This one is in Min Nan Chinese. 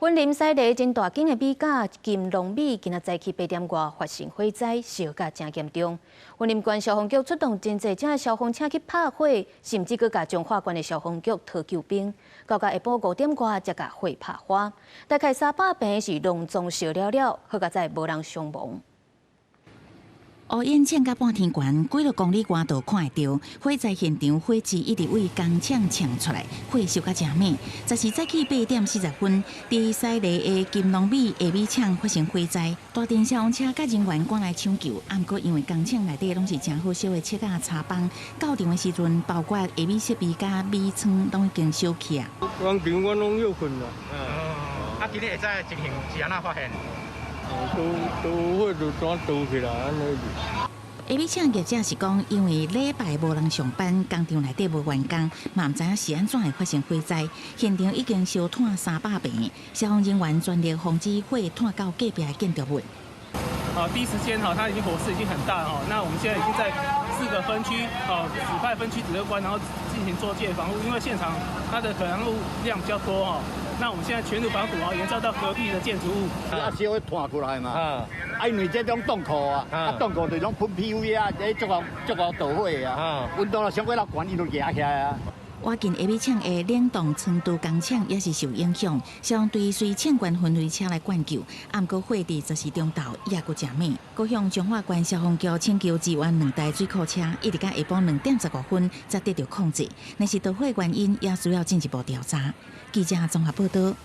雲林西螺真大間的米甲金龍米，今仔早起8點外發生火災，燒甲誠嚴重。雲林縣消防局出動真濟隻消防車去拍火，甚至閣共彰化縣的消防局討救兵。到下晡5點外才共火拍花，大概300坪是攏總燒了了，好佳哉無人傷亡。烏煙衝甲半天懸，幾若公里外都看會著。火災現場火舌一直對工廠衝出來，火燒甲誠猛。十四早起8點40分，佇西螺的金龍米下米廠發生火災，大陣消防車佮人員趕來搶救。啊，毋過因為工廠內底攏是誠好燒的切仔柴枋，到場的時陣，包括下米設備佮米倉攏已經燒去啊。工廠阮攏歇睏啦。啊，今日下早情形是按怎發現？都都火就怎燒起來按呢。下米廠業者是講，因為禮拜無人上班，工廠內底無員工，嘛毋知影是按怎會發生火災。現場已經燒湠300坪，消防人員全力防止火湠到隔壁的建築物。好，第一時間哈，它已經火勢已經很大哦。那我們現在已經在四個分區哦，指派分區指揮官，然後進行作戒防護，因為現場它的可燃物量比較多哦。那我們現在全力防堵啊，延燒到隔壁的建築物。啊，燒會湠出來嘛。啊，因為這種凍庫啊，啊凍庫就攏噴 PV 啊，這足夠足夠導火啊。溫度若傷過頭懸，伊就壓起來啊。倚近下米廠的冷凍倉儲工廠也是受影響，消防隊隨塹縣分隊車來灌救，啊，毋過火佇十四中晝也閣誠猛，閣向彰化縣消防局請求支援兩台水庫車，一直到下晡2點15分才得著控制。若是著火原因，也需要進一步調查。記者綜合報導。